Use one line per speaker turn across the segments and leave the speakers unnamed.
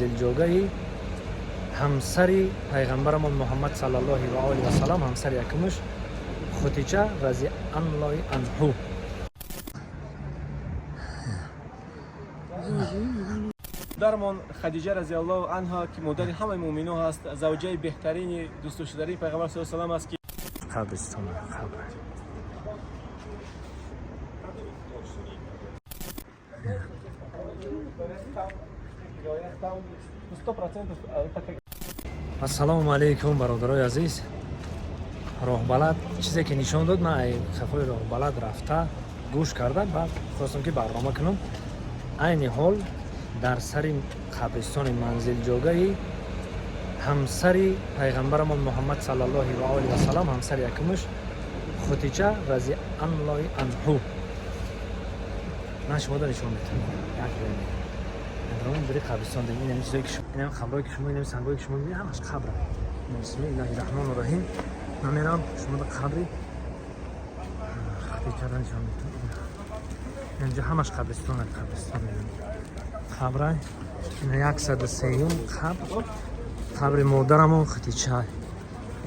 Манзилҷогаҳи ҳамсари пайғамбарамон Муҳаммад саллаллоҳи ва олиҳи васалам, ҳамсари якумаш Хатича разиаллоҳи анҳу.
Модармон Хадиҷа разиаллоҳу анҳо, ки модари ҳамаи муъминон ҳаст, завҷаи беҳтарини дӯстдоштаи пайғамбар саллаллоҳу алайҳи васаллам аст, ки
Қабристон, қабр. Ассалому алайкум, бародарои азиз. Роҳбалад чизе ки нишон дод, ман ай сафои роҳбалад рафта гӯш карда, баъд хостам ки барнома кунам. Айни ҳол дар сари қабристони манзилҷогаҳи ҳамсари пайғамбарамон Муҳаммад саллаллоҳи ва олиҳи васалам, ҳамсари якумаш Хатича разиаллоҳи анҳу. Ман шуморо нишон медиҳам. Як ҷое дари қабристон дем. Инам чизое ки, инам қаброе ки шумо, инам сангое ки шумо мебинед, ҳамаш қабра. Бисмиллаҳи раҳмони раҳим. Ман мерам, шумо қабри Хатичаро нишон медиҳам. Инҷа ҳамаш қабристон, қабристон, қабра. Ина 103-юм қабр, қабри модарамон Хатича.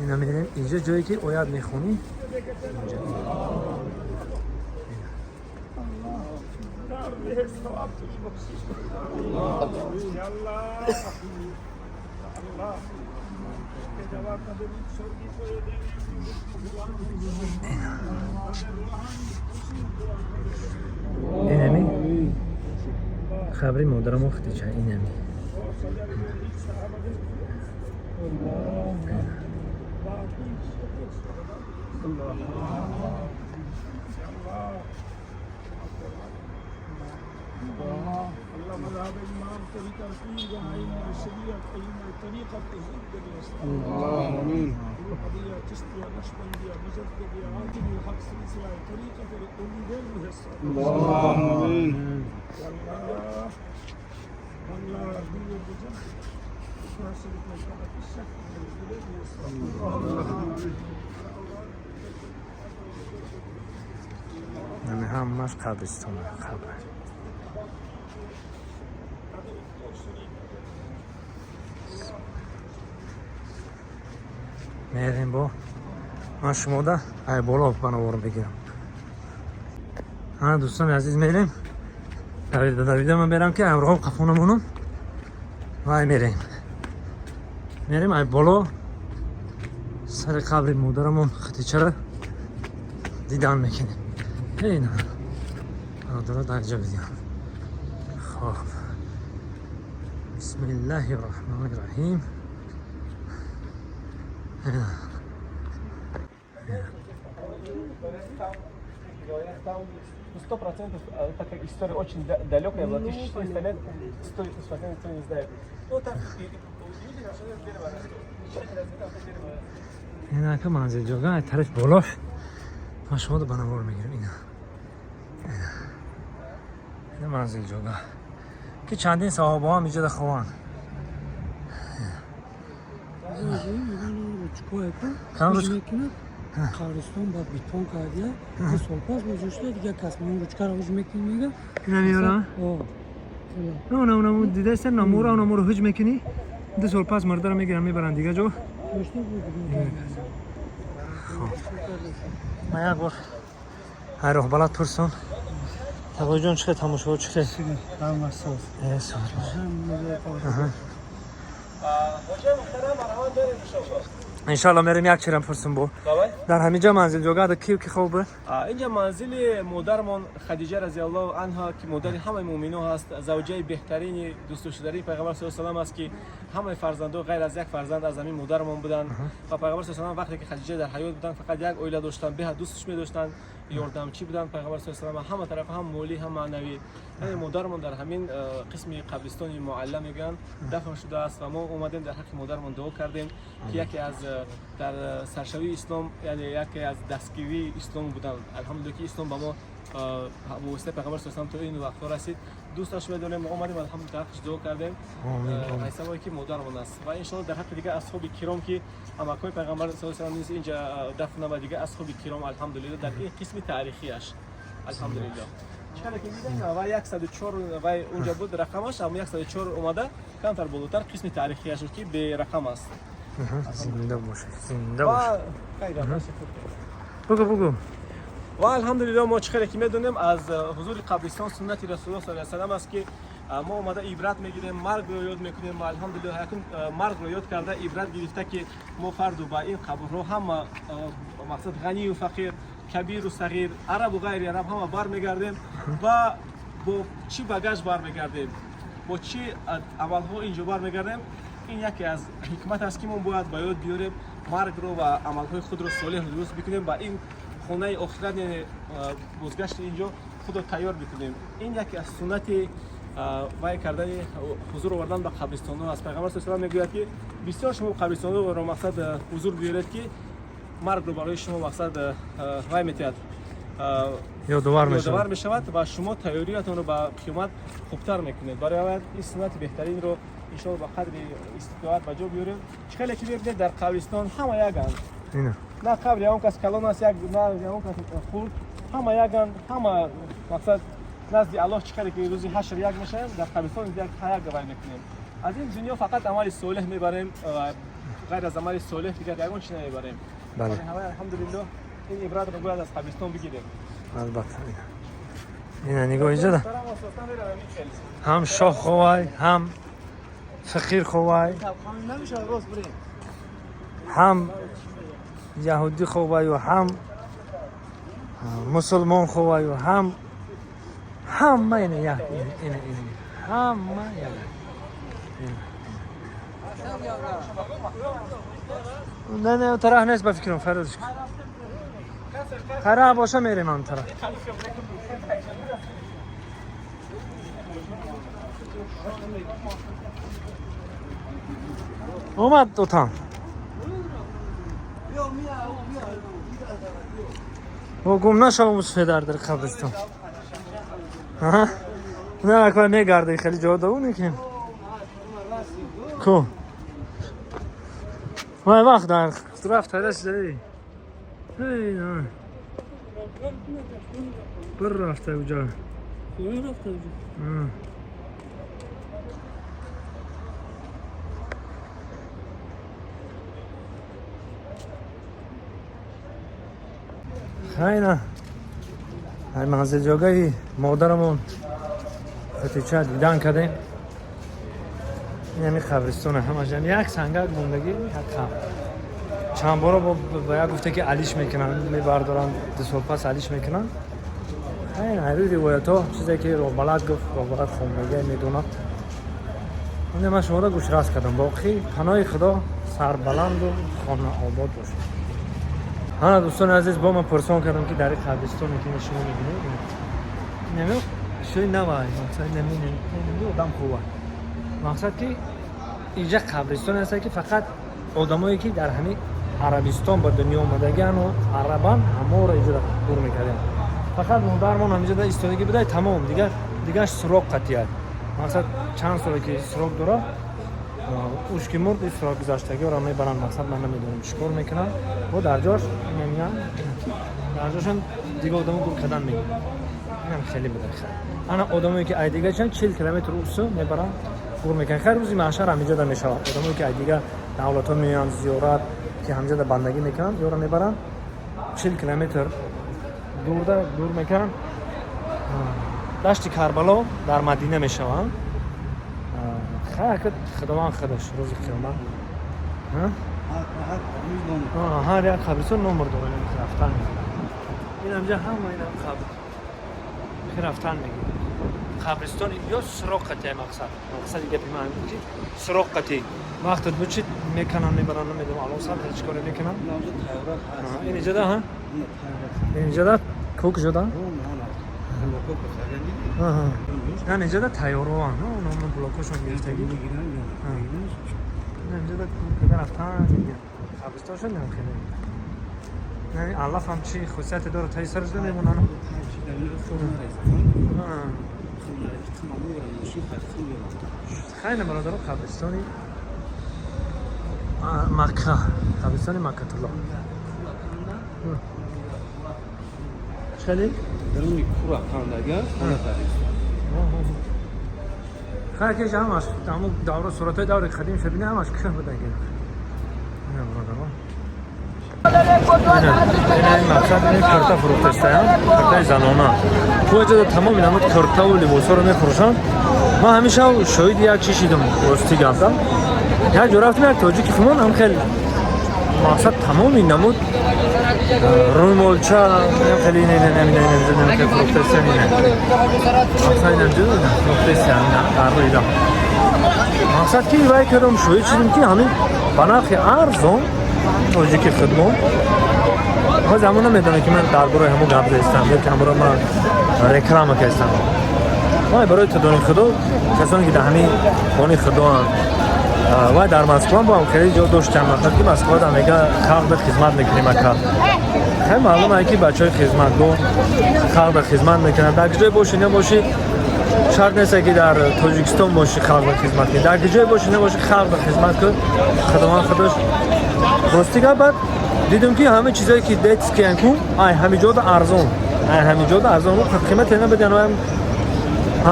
Ина мерем инҷа, ҷое ки оят мехонӣ, инҷа. Инами қабри модарамон Хатича, инами. Ҳами ҳамаш қабристон, қабр. Мерем, бо ман шумода ай боло бановоро бигирам. Ана, дӯстони азиз, мерем давида давида. Ман мерам ки ҳамроҳом қафо намонам. Вай, мерем, мерем ай боло, сари қабри модарамон Хатичара дидан мекунем. Ина, бародаро, дар ҷо бидиҳам. Хоб, бисмиллаҳи раҳмони раҳим. Ина.
100%, так как история очень далекая, была 1400 лет, 100% никто не знает. Ну так, люди нашли дерево растет. Дерево растет.
Инака манзилҷога ай тараф болош ман шуморо ба навор мегирам. Ина, ина манзилҷога, ки чандин саҳобаҳо ҳам иҷода хованд. Кам ручка?
Қабристон ба бетон кардия, 2 сол пас гузошта, дига кас меон ручкаро ҳуҷ мекунӣ, мега.
Ина меёра. Уна, уна дидаста, намура, намуро ҳуҷ мекунӣ, 2 сол пас мардара мегиран, мебаранд дига ҷо. Хоб, ман як бор ай роҳбалад пурсам. Тағоиҷон, чӣ хел тамошоҳо, чӣ хел?
Ҳама соз.
Соз.
Хоҷаи муҳтарам, марҳамат дорем, иншоаллоҳ.
Иншоалло, мерем, як чирам пурсам бо.
Давай.
Дар ҳаминҷа манзилҷога да кию ки хоб буд?
Инҷа манзили модармон Хадиҷа разиаллоҳу анҳо, ки модари ҳамаи муъминон ҳаст, завҷаи беҳтарини дӯстдоштаи пайғамбар саллаллоҳу алайҳи васаллам аст, ки ҳамаи фарзандо ғайр аз як фарзанд аз ҳамин модармон буданд. Ва пайғамбар саллаллоҳу алайҳи васаллам, вақте ки Хадиҷа дар ҳаёт буданд, фақат як оила доштанд, беҳад дӯстш медоштанд, ёрдамчӣ буданд пайғамбар саллаллоҳу алайҳи васаллам ҳама тарафа, ҳам молӣ, ҳам маънавӣ. Яъне модармон дар ҳамин қисми қабристони Муалла мегӯянд дафн шудааст. Ва мо омадем, дар ҳаққи модармон дуо кардем, ки яке аз дар саршавии ислом, яъне яке аз дастгирии ислом буданд. Алҳамдулилла, ки ислом ба мо бо воситаи пайғамбар саллаллоҳу алайҳи васаллам то ин вақтҳо расид. Дӯсташ медонем, мо омадем, алҳамдулилла, дар ҳаққиш дуо кардем. Айсавое ки модармон аст ва иншоалло дар ҳаққи дигар асҳоби киром, ки амакҳои пайғамбар саллаллоҳу алайҳи васаллам низ инҷа дафна ва дигар асҳоби киром, алҳамдулилла, дар ин қисми таърихиаш, алҳамдулилла. Чиқаре ки дидем, ва 104 вай унҷа буд рақамаш, аммо 104 омада камтар болотар қисми таърихияш ки берақам аст.
Зинда бошед, зинда бошед.
Бугу
бугу.
Ва алҳамдулиллоҳ, мо чӣ хеле ки медонем, аз ҳузури қабристон суннати Расулуллоҳ саллаллоҳу алайҳи васаллам аст, ки мо омада ибрат мегирем, маргро ёд мекунем. Ва алҳамдулиллоҳ, якум маргро ёд карда, ибрат гирифта, ки мо фарду ба ин қабрҳо ҳама, мақсад, ғанию фақир, кабиру сағир, арабу ғайри араб, ҳама бармегардем. Ва бо чӣ багаж бармегардем, бо чӣ амалҳо инҷо бармегардем? Ин яке аз ҳикмат аст, ки мо бояд ба ёд биёрем маргро ва амалҳои худро солеҳ дуруст бикунем, ба ин хонаи охират, яъне бозгашти инҷо худро тайёр бикунем. Ин яке аз суннати вай кардани ҳузур овардан ба қабристонҳо аст. Пайғамбар саллаллоҳу алайҳи васаллам мегӯяд, ки бисёр шумо қабристонҳоро, мақсад, ҳузур биёред, ки маргро барои шумо, мақсад, вай метиҳад,
ёдовар
ёдовар мешавад ва шумо тайёриятонро ба қиёмат хубтар мекунед. Барои аввал ин суннати беҳтаринро иншоалло ба қадри иститоат ба ҷо биёрем. Чӣ хеле ки мебинед, дар қабристон ҳама яганд, на қабри ягон кас калон аст, як на ягон кас хурд, ҳама яганд, ҳама, мақсад, назди Аллоҳ чӣ хеле ки рӯзи ҳашр як мешавем, дар қабристон як як вай мекунем. Аз ин дунё фақат амали солеҳ мебарем, ғайр аз амали солеҳ дигар ягон чиз намебарем. Алҳамдулиллоҳ, ин ибратро бояд аз қабристон бигирем.
Албатта, ина нигоҳ, иҷода ҳам шоҳ ховай, ҳам фақир ховай, ҳам яҳудӣ ховаю, ҳам мусулмон ховаю, ҳам ҳама ина як, ина ина ҳама як. Не, не, тараф нест, ба фикрам, фарозш хара боша, мерем он тараф. Омад отам. О, гум нашав, мусфедар дар қабристон. Не, аква мегарди, хеле ҷо давуне ки. Ку. Вай вақт дар рафт ҳайрат шуда. Эй, бір рафта уҷа.
Рафта уҷа.
Хайна. Ай манзилҷогаи модарамон Хатича дидан кардем. Ин ҳами қабристоне, ҳамаш як сангак мондагӣ, як қабр. Чанд бора ба як гуфта, ки алиш мекунанд, мебардоранд, 2 сол пас алиш мекунанд. Хайна, ҳайрӯи ривоятҳо, чизе ки роҳбалад гуфт, роҳбалад хондагӣ медонад. Ман шуморо гӯшрас кардам. Боқӣ паноҳи Худо, сарбаланду хона обод бошед. Ҳана, дӯстони азиз, бо ман пурсон кардам, ки дар ин қабристоне ки шумо мебинед, нами шӯи навай, мақсад, нами одам хува, мақсад, ки инҷа қабристоне аст, ки фақат одамое ки дар ҳамин Арабистон ба дунё омадагиану арабан, ҳаморо инҷо гур мекардем. Фақат модармон ҳаминҷо истодагӣ будай, тамом. Дигар дигаш срок қатият, мақсад, чанд соле ки срок дорад, уш ки мурд, срок гузаштагиро мебаранд. Мақсад, ман намедонам, чӣ кор мекунанд, бо дар ҷош инамия, дар ҷошон дига одамо гур кардан мегиранд. Инам хеле буда. Ана одамое ки ай дига чанд 40 километр усу мебаранд, гур мекунанд. Хайр, рӯзи маҳшар ҳаминҷода мешавад. Одамое ки ай дига давлатҳо меоянд зиёрат, ки ҳаминҷода бандагӣ мекунанд, ёро мебаранд, 40 километр дурда дур мекунанд. Дашти Карбало дар Мадина мешаванд. Хайр, Худованд худаш рӯзи қиёмат ҳар як қабристон номер дорад, рафтан. Ин ҳамҷа ҳама инам қабр рафтан мегирад. Қабристон ё срок қатӣ, мақсад, мақсади гапи ман ки срок қатӣ вақтат бу чи мекунанд, мебаранд, намедонам, алло сар чӣ коре мекунанд. Ин иҷода, ҳа, ин иҷода кук шуда, ин иҷода тайёрованд, номи блокошон гирифтагӣ. Ин иҷода кук рафтан, қабристон шуд. Хеле яъне аллаф ҳам чӣ хусусияте дорад, таи сараш намемонанд. Хайна, бародаро, қабристони Макка, қабристони Маккатулло. Хеле?
Даруни кура кандага хона кардист.
Хай, ки ҳамаш ҳамун давра, суратҳои даври қадим шабина, ҳамаш кӯҳ будан ки. Ина, бародарон. Ина, ин мақсад, ин курта фурӯхтастаям, куртаи занона. Ту ҷода тамоми намуд куртаву либосҳоро мефурӯшанд. Ман ҳамеша шоҳиди як чиз шидам, рости гапда. Як ҷо рафтем, як тоҷики хумон ҳам хел мақсад тамоми намуд румолча хеле фурӯхтастаям. Ина, мақсад, ина фурӯхтастаям, ина дар рӯи роҳ. Мақсад ки вай кардам, шоҳид шудем, ки ҳамин ба нархи арзон тоҷики худмон. Ҳозир ҳамон намедонам, ки ман дар бораи ҳамон гап застам ё ки ҳамонро ман реклама кардам. Вай барои тудони худо, касоне ки дар ҳамин хони худоанд вай дар Москва бо ҳам хеле ҷо доштам. Мақсад ки Москва да мега халқ да хизмат мекунем, ака. Хеле маълум ае, ки бачаҳои хизматгор халқ да хизмат мекунанд. Дар куҷое бошӣ набошӣ, шарт нест, ки дар Тоҷикистон бошӣ халқ да хизмат кунӣ. Дар куҷое бошӣ набошӣ, халқ да хизмат кун, Худованд худош. Рости гап, баъд дидем, ки ҳама чизое ки детский ку, ай ҳами ҷода арзон, ай ҳами ҷода арзон, қимате набудяну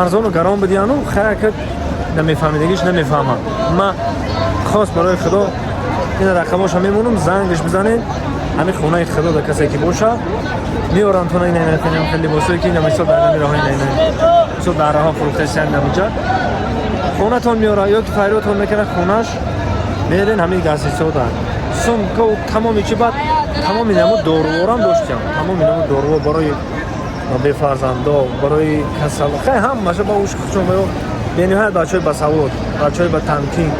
арзону гарон будяну. Хайр, намефаҳмидагиш намефаҳмам. Ма хос барои худо ина рақамоша мемонам, зангаш бизанед. Ҳамин хонаи худо да касе ки боша, меорам тона. Ина хеле либосое ки ина мисол дар ҳами роҳ, ина мисол дар роҳ фурӯхтасиян, намуҷа хонатон меора ё ки файротон мекунад, хонаш мерен. Ҳамин гастисода сумкау тамоми чи, баъд тамоми намуд доруворам доштям, тамоми намуд доруво барои бефарзандо, барои касал, хай ҳамаша ба уш хушон. Бениҳоят бачаҳои басавод, бачаҳои ба тамкин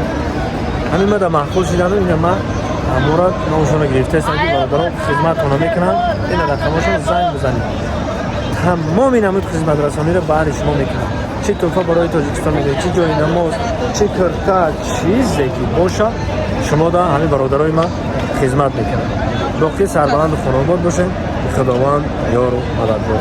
ҳамин мада маъқул шидану ина ма мурад наушона гирифтаистам, ки бародарон хизматона мекунанд. Ина рақамошон, занг бизанед, тамоми намуд хизматрасониро баъди шумо мекунанд. Чӣ тӯҳфа барои Тоҷикистон мегиред, чӣ ҷои намоз, чӣ кирта, чизе ки боша, шумо да ҳамин бародарои ман хизмат мекунанд. Боқӣ сарбаланду хонобод бошед, Худованд ёру мададгор.